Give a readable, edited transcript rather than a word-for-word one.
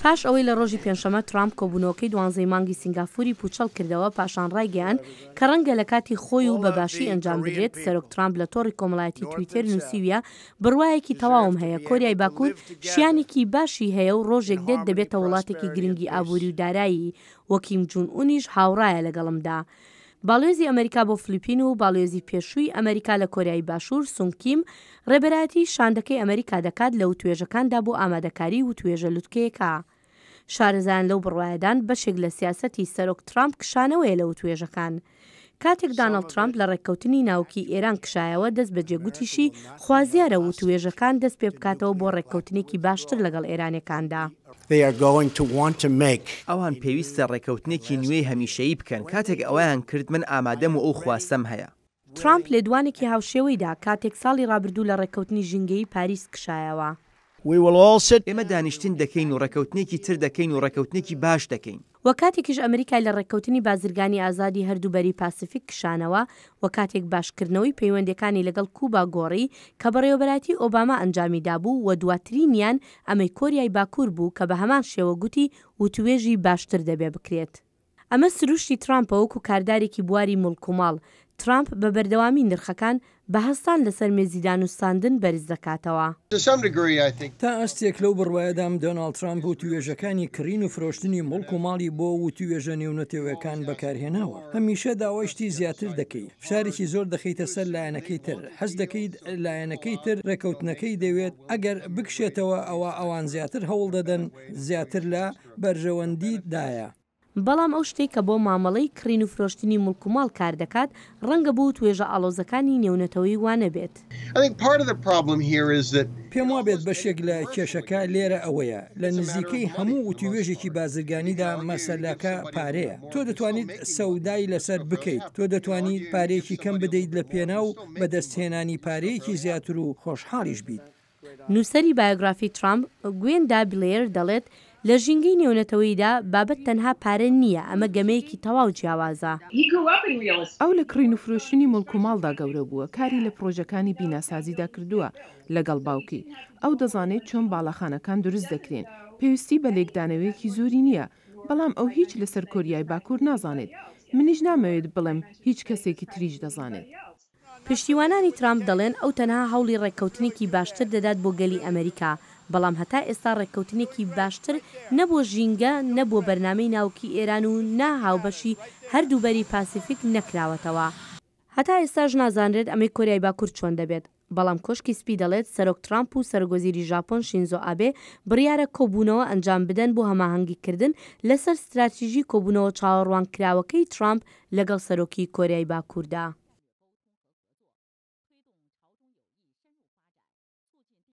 پاش ئەوەی لە ڕۆژی پێنجشەممە ترامپ کۆبوونەوەکەی دوانزەی مانگی سینگافوری پووچەڵ کردەوە، پاشان ڕایگەیاند کە ڕەنگە لە کاتی خۆی و بە باشی ئەنجام بدرێت، سەرۆک ترامپ لە تۆڕی کۆمەڵایەتی تویتێر نووسیویە، بڕوایەکی تەواوم هەیە کۆریای باکوور شیانێکی باشی هەیە و ڕۆژێک دێت دەبێتە وڵاتێکی گرنگی ئابووری و دارایی و کیم جون ئونیش هاوڕایە لەگەڵمدا. باڵیۆزی ئەمەریکا بۆ فلیپین و باڵیۆزی پێشووی ئەمەریکا لە کۆریای باشوور سونگ کیم ڕێبەرایەتی شاندەکەی ئەمەریکا دەکات لە وتوێژەکاندا بۆ ئامادەکاری وتوێژە لوتکەیەکە. شارەزایان لەو بڕوایەدان بەشێک لە سیاسەتی سەرۆک ترامپ کشانەوەیە لە وتوێژەکان. کاتێک داناڵد ترامپ لە ڕێککەوتنی ناوکی ئێران کشایەوە دەستبەجێ گوتیشی خوازیارە وتوێژەکان دەستپێبکاتەوە بۆ ڕێککەوتنێکی باشتر لەگەڵ ئێرانیەکاندا. ئەوان پێویستە ڕێککەوتنێکی نوێی هەمیشەیی بکەن، کاتێک ئەوەیان کرد من ئامادەم و ئەو خواستەم هەیە. ترامپ لێدوانێکی هاوشێوەی دا کاتێک ساڵی ڕابردوو لە ڕێککەوتنی ژینگەیی پاریس کشایەوە. ئێمە دانیشتن دەکەین و ڕێککەوتنێکی تر دەکەین و ڕێککەوتنێکی باش دەکەین. وە کاتێکیش ئەمریکای لە ڕێککەوتنی بازرگانی ئازادی هەردوو بەری پاسیفیک کشانەوە، وە کاتێک باشکردنەوەی پەیوەندیەکانی لەگەڵ کوبا گۆڕی کە بەڕێوەبەرایەتی ئۆباما ئەنجامی دابوو وە دواترینیان ئەمەی کۆریای باکور بوو کە بەهەمان شێوە گوتی وتوێژی باشتر دەبێ بکرێت. ئەمە سروشتی ترامپە وەکو کاردارێکی بواری موڵک و ماڵ، ترامپ بە بەردەوامی نرخەکان بە هەستان لەسەر مێزی دانوستاندن بەرز دەکاتەوە. تا ئاستێک لەو بڕوایەدام دۆناڵد ترامپ وتووێژەکانی کڕین و فرۆشتنی موڵک و ماڵی بۆ وتووێژە نێونەتەوەیەکان بەکارهێناوە. هەمیشە داوای شتی زیاتر دەکەی، فشارێکی زۆر دەخەیتە سەر لایەنەکەی تر، حەز دەکەیت لایەنەکەی تر ڕێکەوتنەکەی دەوێت، ئەگەر بکشێتەوە ئەوا ئەوان زیاتر هەوڵ دەدەن، زیاتر لە بەرژەوەندیتدایە. بەڵام ئەو شتەی کە بۆ مامەڵەی کڕین و فرۆشتنی موڵک و ماڵ کار دەکات، ڕەنگە بۆ وتوێژە ئاڵۆزەکانی نێونەتەوەیی وا نەبێت. پێم وابێت بەشێک لە کێشەکە لێرە ئەوەیە، لە نزیکەی هەموو وتووێژێکی بازرگانیدا مەسەلەکە پارەیە. تۆ دەتوانیت سەودای لەسەر بکەیت، تۆ دەتوانیت پارەیەکی کەم بدەیت لە پێناو بەدەستهێنانی پارەیەکی زیاتر و خۆشحاڵیش بیت. نووسەری بایۆگرافی ترامپ، گوێندا بلێر دەڵێت، لە ژینگەی نێونەتەوەییدا بابەت تەنها پارە نییە، ئەمە گەمەیەکی تەواو جیاوازە. ئەو لە کڕین و فرۆشتنی موڵک و ماڵدا گەورە بووە، کاری لە پڕۆژەکانی بیناسازیدا کردووە لەگەڵ باوکی. ئەو دەزانێت چۆن باڵەخانەکان دروست دەکرێن. پێویستی بە لێکدانەوەیەکی زۆری نییە. بەڵام ئەو هیچ لەسەر کۆریای باکوور نازانێت. منیش نامەوێت بڵێم هیچ کەسێکی تریش دەزانێت. پشتیوانانی ترامپ دەڵێن ئەو تەنها هەوڵی ڕێککەوتنێکی باشتر دەدات بۆ گەلی ئەمریکا، بەڵام هەتا ئێستا ڕێککەوتنێکی باشتر نە بۆ ژینگە، نە بۆ بەرنامەی ناوکی ئێران و نە هاوبەشی هەردوو بەری پاسیفیک نەکراوەتەوە. هەتا ئێستاش نازانرێت ئەمەی کۆریای باکور چۆن دەبێت، بەڵام کۆشکی سپی دەڵێت سەرۆک ترامپ و سەرۆکوەزیری ژاپۆن شینزۆ ئابێ بڕیارە کۆبوونەوە ئەنجام بدەن بۆ هەماهەنگیکردن لەسەر ستراتیژی کۆبوونەوە چاوەڕوانکراوەکەی ترامپ لەگەڵ سەرۆکی کۆریای باکوردا.